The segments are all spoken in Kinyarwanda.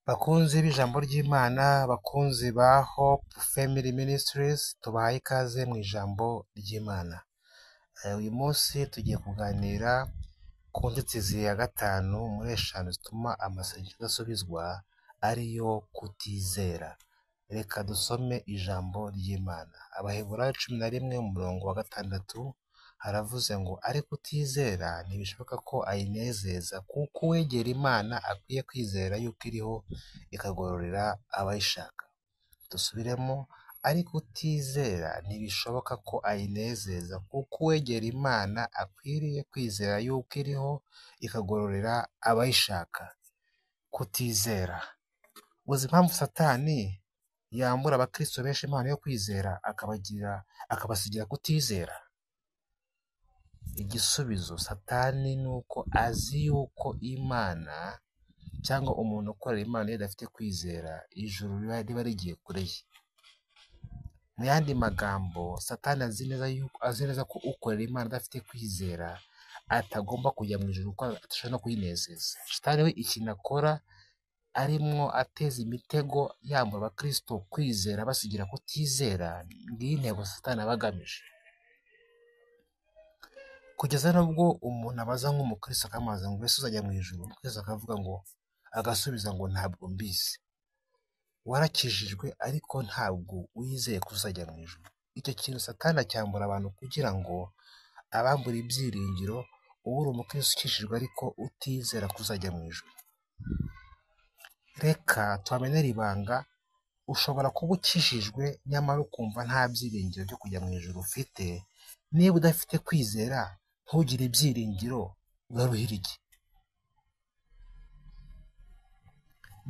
Bakunzi b'ijambo ry'Imana, bakunzi ba Hope Family Ministries, tubahaye ikaze mu ijambo ry'Imana. Uyu munsi tugiye kuganira ku nzitizi ya gatanu muri eshanu zituma amasengesho adasubizwa, ariyo kutizera. Reka dusome ijambo ry'Imana. Abaheburayo 11 umurongo wa 6 haravuze ngo ariko utizera ntibishoboka ko ayinezeza, kuko uwegera Imana akwiye kwizera yuko iriho ikagororera abayishaka. Dusubiremo, ariko utizera ntibishoboka ko ayinezeza, kuko uwegera Imana akwiriye kwizera yuko iriho ikagororera abayishaka. Kutizera. Uzi impamvu Satani yambura abakristo benshi impano yo kwizera akabasigira kutizera? Igisubizo, Satani ni uko azi yuko Imana cyangwa umuntu ukorera Imana iyo adafite kwizera, ijuru riba rigiye kure ye. Mu yandi magambo, Satani azi neza ko ukorera Imana adafite kwizera atagomba kujya mu ijuru kuko adashobora no kuyinezeza. Satani we ikintu akora arimwo ateza imitego yambura abakristo kwizera basigira kutizera, ngiyi intego Satani aba agamije. Kugeza n'ubwo umuntu abaza nk'umukristo akamubaza ngo ese uzajya mu ijuru, umukristo akavuga ngo, agasubiza ngo ntabwo mbizi. Warakijijwe ariko ntabwo wizeye ko uzajya mu ijuru. Icyo kintu Satani acyambura abantu kugira ngo abambure ibyiringiro, uba uri umukristo ukijijwe ariko utizera ko uzajya mu ijuru. Reka tubamenere ibanga, ushobora kuba ukijijwe nyamara ukumva nta byiringiro byo kujya mu ijuru ufite. Niba udafite kwizera ntugire ibyiringiro, uraruhira iki?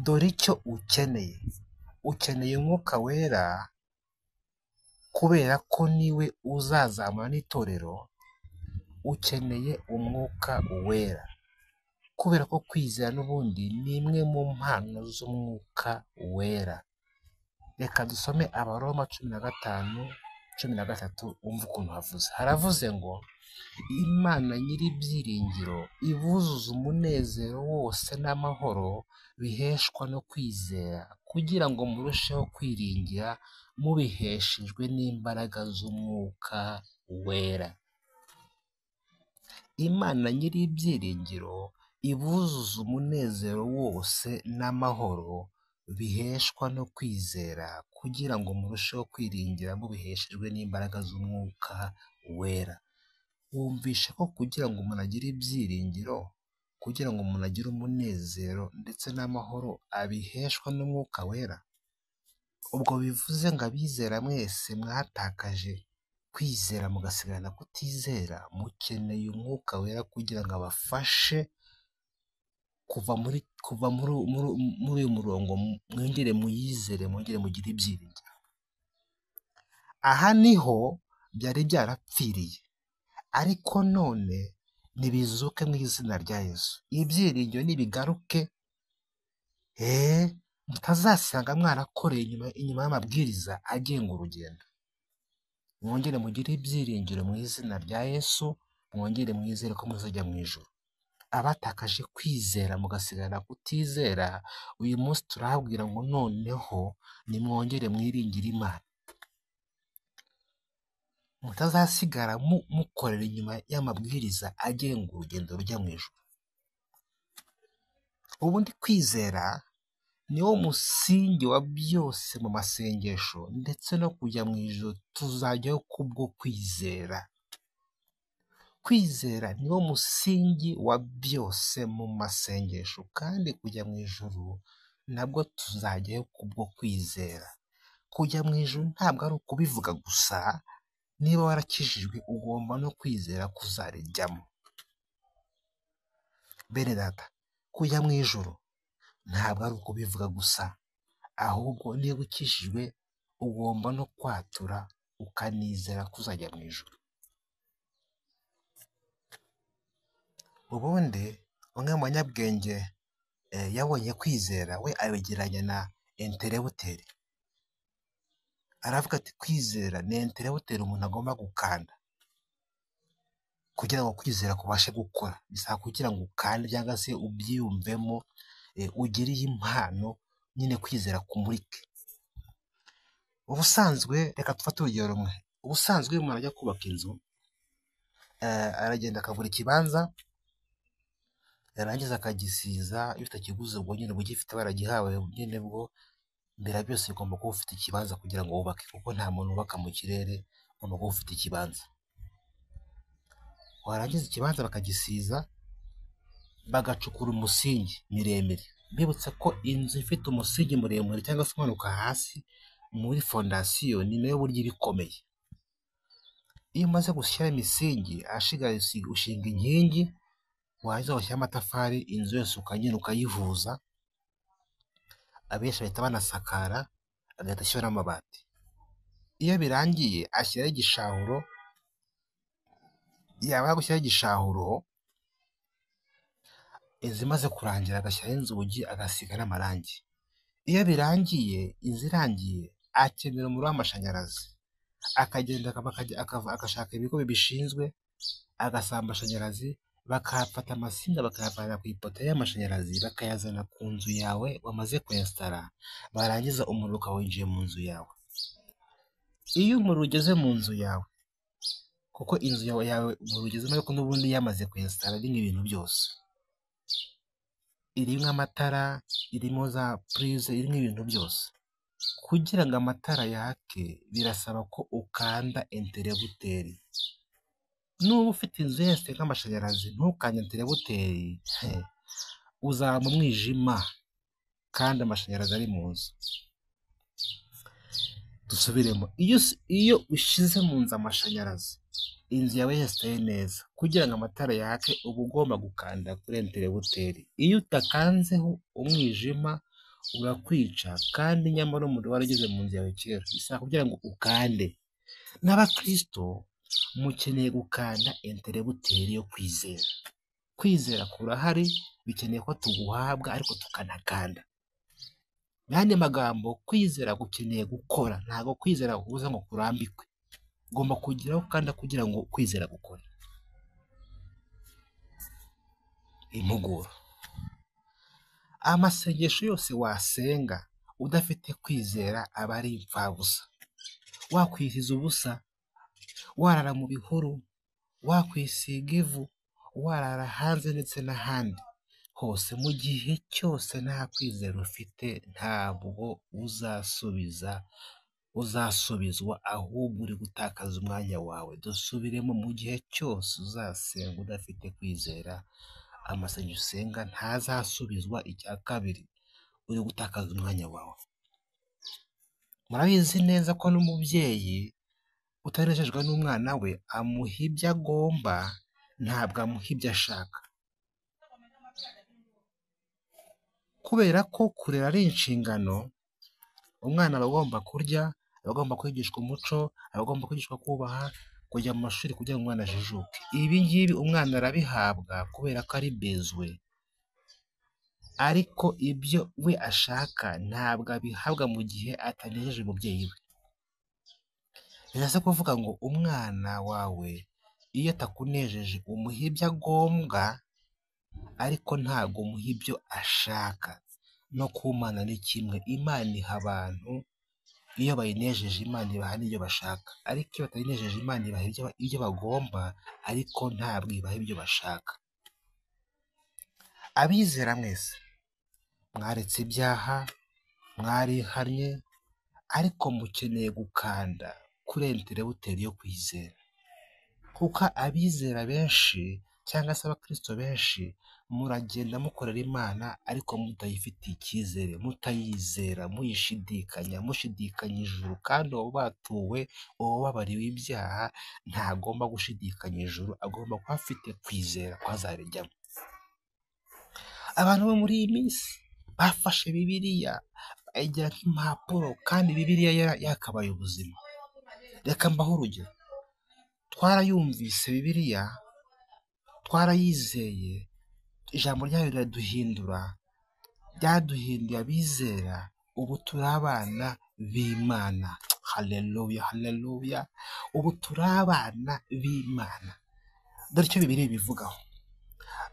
Dore icyo ukeneye. Ukeneye umwuka wera kubera ko niwe uzazamura n'itorero. Ukeneye umwuka wera kubera ko kwizera n'ubundi ni imwe mu mpano z'umwuka wera. Reka dusome Abaroma 15:13 wumve ukuntu havuze. Haravuze ngo Imana nyir'ibyiringiro ibuzuza umunezero wose n'amahoro biheshwa no kwizera, kugira ngo murusheho kwiringira mubiheshejwe n'imbaraga z'umwuka wera. Imana nyir'ibyiringiro ibuzuza umunezero wose n'amahoro biheshwa no kwizera, kugira ngo murusheho kwiringira mubiheshejwe n'imbaraga z'umwuka wera. Wumvisha ko kugira ngo umuntu agire ibyiringiro, kugira ngo umuntu agire umunezero ndetse n'amahoro abiheshwa n'umwuka wera. Ubwo bivuze ngo abizera mwese mwatakaje kwizera mugasigarana kutizera, mukeneye umwuka wera kugira ngo abafashe kuva muri uyu murongo, mwongere muyizere, mwongere mugire ibyiringiro. Aha niho byari byarapfiriye, ariko none nibizuke mu izina rya Yesu. Ibyiringiro nibigaruke, mutazasanga mwarakoreye inyuma y'amabwiriza agenga urugendo. Mwongere mugire ibyiringiro mu izina rya Yesu, mwongere mwizere ko muzajya mu ijuru. Abatakaje kwizera mugasigara kutizera, uyu munsi turahabwira ngo noneho nimwongere mwiringire Imana. Mutazasigara mukorera inyuma y'amabwiriza agenga urugendo rujya mu ijuru. Ubundi kwizera niwo musingi wa byose mu masengesho, ndetse no kujya mu ijuru tuzajyayo kubwo kwizera. Kwizera niwo musingi wa byose mu masengesho, kandi kujya mu ijuru nabwo tuzajyayo kubwo kwizera. Kujya mu ijuru ntabwo ari ukubivuga gusa, niba warakijijwe ugomba no kwizera kuzarijyamo. Bene data, kujya mu ijuru ntabwo ari ukubivuga gusa, ahubwo niba ukijijwe ugomba no kwatura ukanizera kuzajya mu ijuru. Ubundi umwe mu banyabwenge yabonye kwizera we abigereranya na enterebuteri. Aravuga ati kwizera ni enterebuteri umuntu agomba gukanda kugira ngo kwizera kubashe gukora. Bisaba kugira ngo ukande cyangwa se ubyiyumvemo, ugire iyi mpano nyine kwizera kumurike. Ubusanzwe reka dufate urugero rumwe, ubusanzwe iyo umuntu ajya kubaka inzu, aragenda akagura ikibanza, yarangiza akagisiza, iyo utakiguze ubwo nyine uba ugifite waragihawe nyine bwo mbere ya byose ugomba kuba ufite ikibanza kugira ngo wubake, kuko nta muntu wubaka mu kirere, ugomba kuba ufite ikibanza. Warangiza ikibanza bakagisiza, bagacukura umusingi miremire. Mbibutsa ko inzu ifite umusingi muremure cyangwa se umanuka hasi muri fondasiyo ni nayo burya iba ikomeye. Iyo umaze gushyira imisingi, ahasigaye ushinga inkingi, warangiza ugashyiraho amatafari, inzu yose ukagenda ukayihuza, abenshi bahita banasakara, agahita ashyiraho n'amabati. Iyo birangiye ashyiraho igishahuro, yamara gushyiraho igishahuro, inzu imaze kurangira agashyiraho inzugi, agasiga n'amarangi. Iyo birangiye, inzu irangiye, akenera umuriro w'amashanyarazi, akagenda agashaka ibigo bibishinzwe, agasaba amashanyarazi, bakahafata amasinga bakayavana ku ipoto y'amashanyarazi, bakayazana ku nzu yawe wamaze kwesitara, barangiza umuriro ukaba winjiye mu nzu yawe. Iyo umuriro ugeze mu nzu yawe, kuko inzu yawe umuriro ugezemo ariko n'ubundi yamaze kwesitara irimo ibintu byose, irimo amatara, irimo za purize, irimo ibintu byose. Kugira ngo amatara yake birasaba ko ukanda enterebuteri. Nuba ufite inzu yose nk'amashanyarazi ntukande enterebuteri, uzaba mu mwijima kandi amashanyarazi ari mu nzu. Dusubiremo, iyo ushyize mu nzu amashanyarazi, inzu yawe yesitaye neza, kugira ngo amatara yake uba ugomba gukanda kuri enterebuteri. Iyo utakanzeho umwijima urakwica, kandi nyamara umuriro warageze mu nzu yawe kera, bisaba kugira ngo ukande. N'abakristo mukeneye gukanda enterebuteri yo kwizera. Kwizera kurahari, bikeneye ko tuguhabwa ariko tukanakanda. Mu yandi magambo, kwizera gukeneye gukora, ntabwo kwizera kuza ngo kurambikwe. Ugomba kugira aho ukanda kugira ngo kwizera gukore. Impuguro: amasengesho yose wasenga udafite kwizera aba ari imfabusa. Wakwisiza ubusa, warara mu bihuru, wakwisiga ivu, warara hanze ndetse n'ahandi hose, mu gihe cyose nta kwizera ufite ntabwo uzasubizwa, ahubwo uri gutakaza umwanya wawe. Dusubiremo, mu gihe cyose uzasenga udafite kwizera, amasengesho usenga ntazasubizwa. Icya kabiri, uri gutakaza umwanya wawe. Murabizi neza ko n'umubyeyi utanejejwe n'umwana we amuha ibyo agomba, ntabwo amuha ibyo ashaka. Kubera ko kurera ari inshingano, umwana aba agomba kurya, aba agomba kwigishwa umuco, aba agomba kwigishwa kubaha, kujya mu mashuri kugira ngo umwana ajijuke. Ibi ngibi umwana arabihabwa kubera ko ari bezwe, ariko ibyo we ashaka ntabwo abihabwa mu gihe atanejeje umubyeyi we. Bishatse kuvuga ngo umwana wawe iyo atakunejeje umuha ibyo agombwa, ariko ntabwo umuha ibyo ashaka. No ku Mana ni kimwe, Imana iha abantu iyo bayinejeje, Imana ibaha n'ibyo bashaka, ariko iyo batayinejeje Imana ibaha ibyo bagomba, ariko ntabwo ibaha ibyo bashaka. Abizera mwese mwaretse ibyaha, mwarihannye, ariko mukeneye gukanda kuri enterebuteri yo kwizera, kuko abizera benshi cyangwa se abakristo benshi muragenda mukorera Imana ariko mutayifitiye icyizere, mutayizera, muyishidikanya, mushidikanya ijuru, kandi uwo batuwe, uwababariwe ibyaha ntagomba gushidikanya ijuru, agomba kuba afite kwizera ko azarijyamo. Abantu bo muri iyi minsi bafashe Bibiliya bayigira nk'impapuro, kandi Bibiliya yakabaye ubuzima. Reka mbahe urugero, twarayumvise Bibiliya, twarayizeye, ijambo ryayo riraduhindura, ryaduhinduye abizera, ubu turi abana b'Imana. Haleluya, haleluya, ubu turi abana b'Imana. Dore icyo Bibiliya ibivugaho.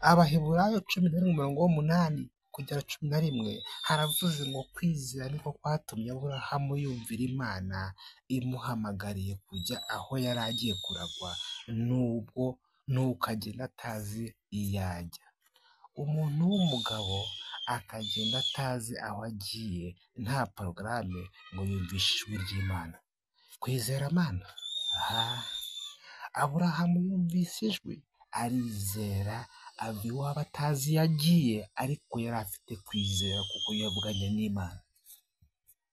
Abaheburayo 11 umurongo w'8, kugera 11 haravuze ngo kwizera niko kwatumye Aburahamu yumvira Imana imuhamagariye kujya aho yari agiye kuragwa, nubwo nuko agenda atazi iyo ajya. Umuntu w'umugabo akagenda atazi aho agiye, nta porogaramu, ngo yumvishe ijwi ry'Imana. Kwizera Imana, aha Aburahamu yumvise ijwi arizera, ava iwabo atazi iyo agiye, ariko yari afite kwizera kuko yavuganye n'Imana.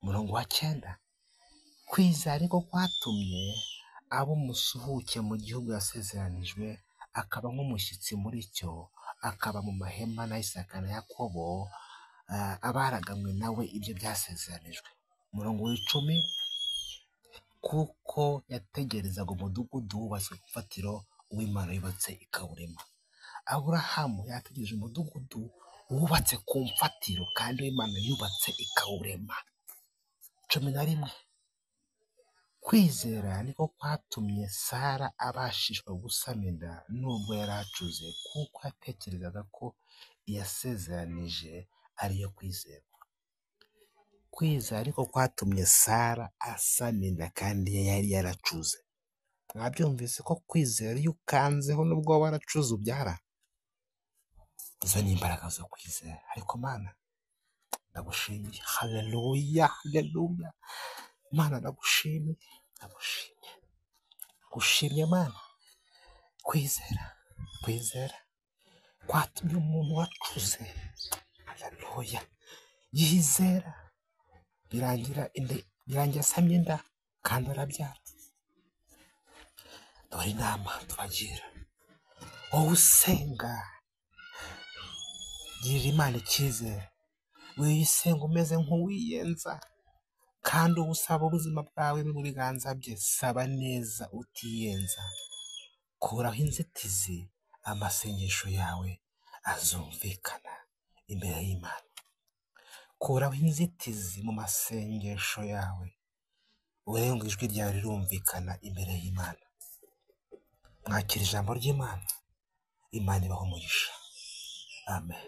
Umurongo wa 9, kwizera ariko kwatumye aba umusuhuke mu gihugu yasezeranijwe, akaba nk'umushyitsi muri cyo, akaba mu mahema na Isaka na Yakobo, abaraganywe nawe ibyo byasezeranijwe. Umurongo wa 10, kuko yategerezaga umudugudu wubatswe ku mfatiro uw'Imana yubatse ikawurema. Aburahamu yategereje umudugudu wubatse ku mfatiro kandi uw'Imana yubatse ikawurema. 11, kwizera niko kwatumye Sara abashishwa gusama inda nubwo yari acuze, kuko yatekerezaga ko iyasezeranije ariyo kwizerwa. Kwizera ariko kwatumye Sara asama inda kandi yari yaracuze. Mwabyumvise ko kwizera iyo ukanzeho nubwo waba waracuze ubyara? Izo ni imbaraga zo kwizera. Ariko Mana ndagushimiye, haleluya, haleluya. Mana ndagushimiye, ndagushimiye, ngushimye Mana. Kwizera, kwizera kwatumye umuntu wacuze, haleluya, yizera, birangira asamye inda kandi arabyara. Dore inama tubagira, wowe usenga girira Imana icyizere, wisenga umeze nk'uwiyenza, kandi uba usaba ubuzima bwawe mu biganza bye. Saba neza utiyenza, kuraho inzitizi, amasengesho yawe azumvikana imbere y'Imana. Kuraho inzitizi mu masengesho yawe, urebe ngo ijwi ryawe rirumvikana imbere y'Imana. Mwakira ijambo ry'Imana, Imana ibahe umugisha. Amen.